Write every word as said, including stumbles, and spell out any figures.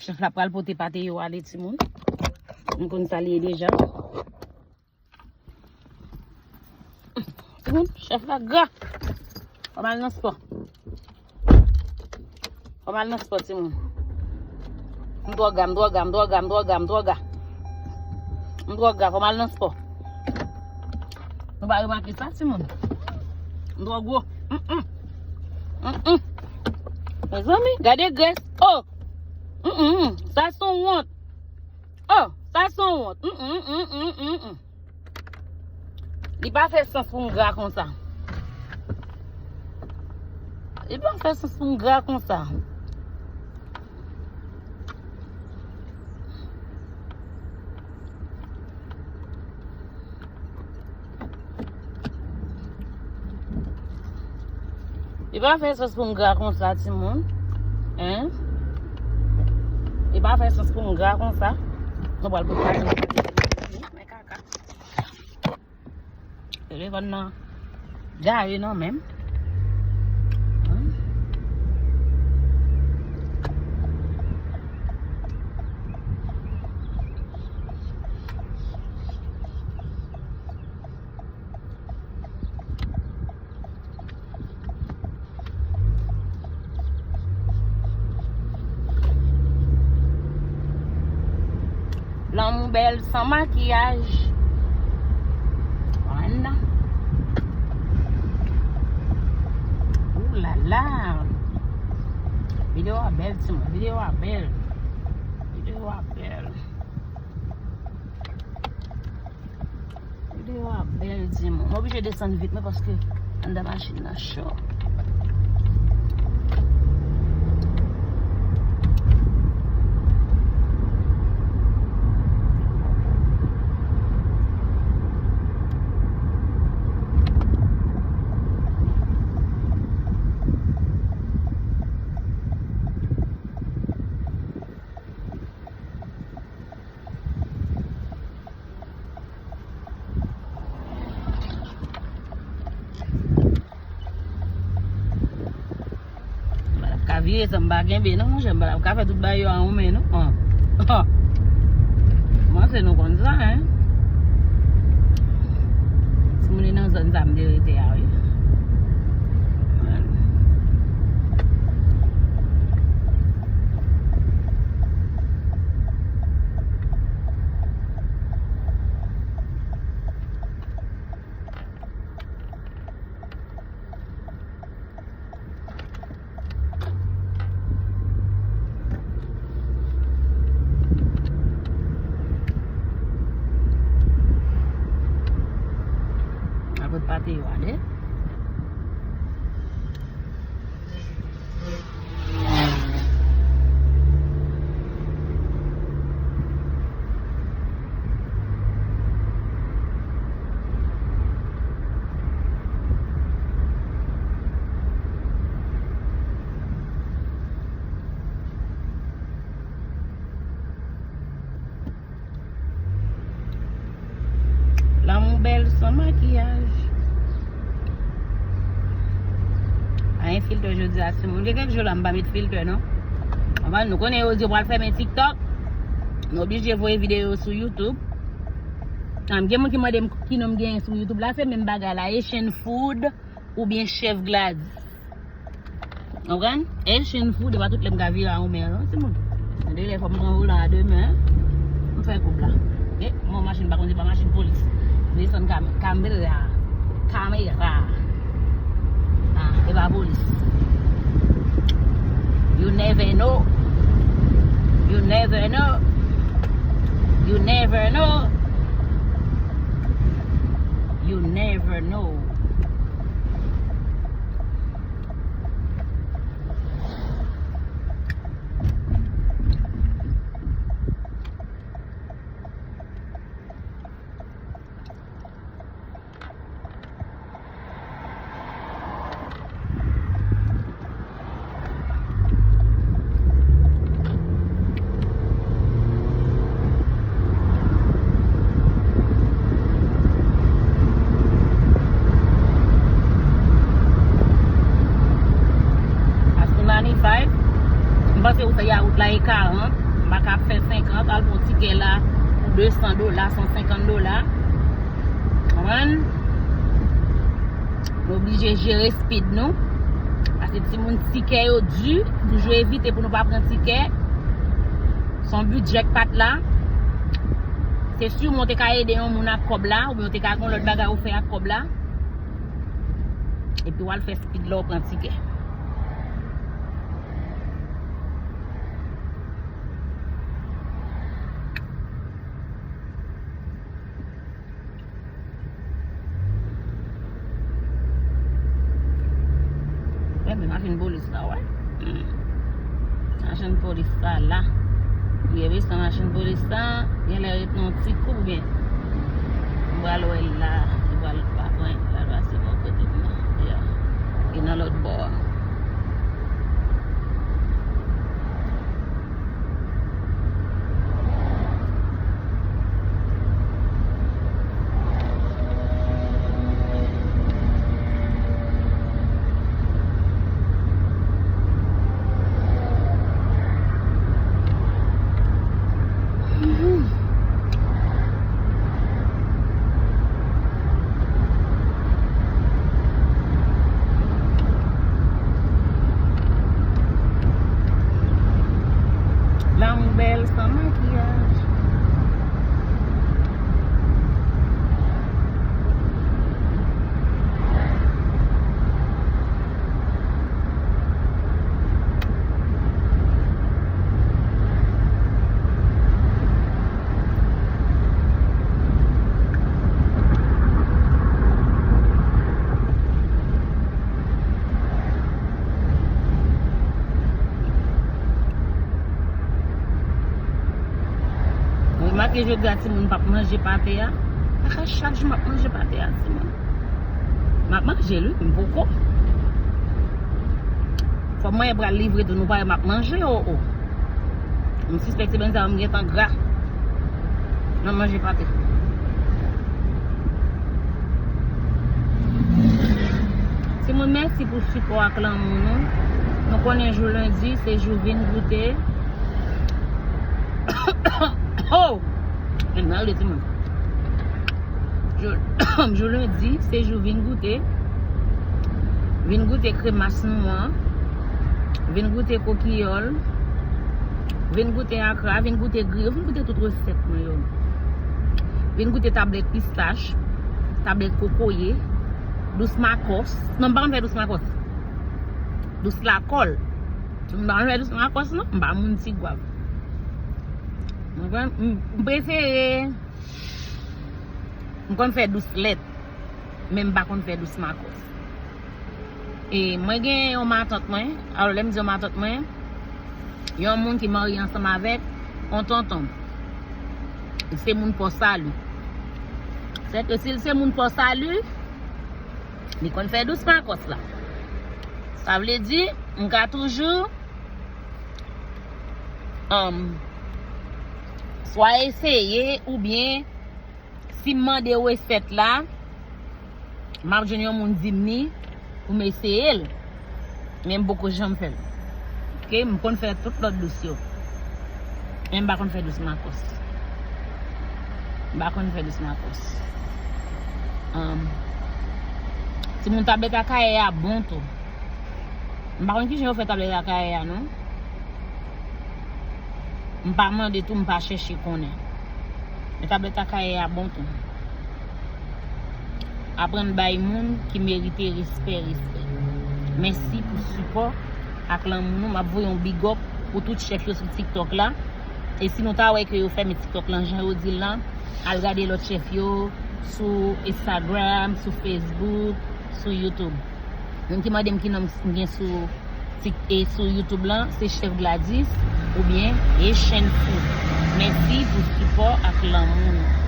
Chèf la pral pote pate yo ale, timoun. M konn sa l ye deja. Timoun, chèf la gra. Fò m al nan spò. Fò m al nan spò, timoun. M twò gra, m twò gra, m twò gra, m twò gra, m twò gra. M twò gra, fò m al nan spò. Nou pa remake sa, timoun? M twò gwo. Mm, mm. Mm, mm. Mezanmi, gade grès. Oh! Mm, mm, mm. Sa se yon wont. Oh, sa se yon wont. Mm, mm, mm, mm, mm, mm. Li pa fè sans pou m gra konsa. Li pa fè sans pou m gra konsa. Li pa fè sans pou m gra konsa, timoun. Hein? Li pa fè sans pou m gra konsa. Nou pral pou pati. Men kaka. Telefòn nan gare nan men m. Lanmou bèl san makiyaj. Ann. Ou la la. Videyo a bèl, timoun. Videyo a bèl. Videyo a bèl. Videyo a bèl, timoun. M oblije desann vit mwen paske anndan machin nan cho. M pa t ap ka vire san m pa kenbe non, monchè, m pa t ap ka fè tout bagay yo a yon men non. An. An. Kòmanse nou konn sa, en. Timoun nan zòn sa m te rete a, wi. Apot pate yo ale. Lanmou bèl san makiyaj. Anyen filtè jodi a, timoun. Gen kèk jou la, m pa met filtè, non. Anvan, nou konnen yo di yo pral fèmen TikTok. Nou oblije voye videyo sou YouTube. Am, gen moun ki mande m ki non m genyen sou YouTube la, se menm bagay la, Haitian Food oubyen Chef Gladys. Konprann? Haitian Food, e pa tout lè m ka vire a yon men non, timoun. Gen de lè fò m pran volan a de men, m fè koub la. E, mwen machin pa konn se pa machin polis. Desann kam-, kamera. Kamera. Ah, e pa polis. You never know. You never know. You never know. You never know. Asou ninety-five, m panse ou fè yawout la e karant. Pa ka ap fè senkant, al pran tikè la pou de san dola, san senkant dola. Konprann? Nou oblije jere speed nou. Paske timoun, tikè yo di, toujou evite pou nou pa pran tikè. Se yon bidjè k pa t la. Se si w te ka ede yon moun ak kòb la, oubyen w te ka gen yon lòt bagay ou fè ak kòb la. Epi w al fè speed la, w pran tikè. Gade machin polis la, wè. Hmm. Machin polis sa la. Li rete san machin polis sa, genlè ret nan yon ti kou byen. M pral wè l la, li pral pa pran, li pral pase bò kote m nan. Ya. Li nan lòt bò a. Lanmou bèl san makiyaj. Remake jodi a timoun p ap manje pate a. Sa fè chak jou m ap manje pate a timoun. M ap manje l wi, m poko. Fò mwen pral livre tou, nou pa wè m ap manje, o, o. M sispèk ti bèn sa yo m gentan gra nan manje pate. Timoun, mèsi pou sipò ak lanmou nou. Nou konnen jou lendi se jou vin goute. Oh! Ann rele timoun. Jou, jou lendi, se jou vin goute. Vin goute kremas nou an. Vin goute kokiyòl. Vin goute akra, vin goute griyo, vin goute tout resèt mwen yo. Vin goute tablèt pistach, tablèt kokoye, dous makòs. Non, m pa konn fè dous makòs. Dous lakòl. M pa konn fè dous makòs, non. M pa moun Tigwav. M, m, m prefere M konn fè dous lèt, men m pa konn fè dous makòs. E mwen gen yon matant mwen, alò lè m di yon matant mwen, yon moun ki marye ansanm avèk yon tonton. Li se moun Pò Sali. Sètke si l se moun Pò Sali, li konn fè dous makòs la. Sa vle di, m ka toujou, um, swa eseye oubyen si m mande resèt la, m ap jwenn yon moun di m li pou m eseye l. Men m poko janm fè l. Oke, m konn fè tout lòt dous yo. Men m pa konn fè dous makòs. M pa konn fè dous makòs. Ahn, timoun, tablèt Akayè a bon tou. M pa konn kijan yo fè tablèt Akayè a, non. M pa mande tou, m pa chèche konnen. Men tablèt Akayè a bon tou. Aprann bay moun ki merite respè, respè. Mèsi pou sipò ak lanmou nou. M ap voye yon big up pou tout chèf yo sou TikTok la. E si nou ta wè ke yo fèmen TikTok lan jan yo di l lan, al gade lòt chèf yo sou Instagram, sou Facebook, sou YouTube. Moun ki mande m ki non m gen sou Tik-, e sou YouTube lan, se Chèf Gladys oubyen Haitian Food. Mèsi pou sipò ak lanmou nou.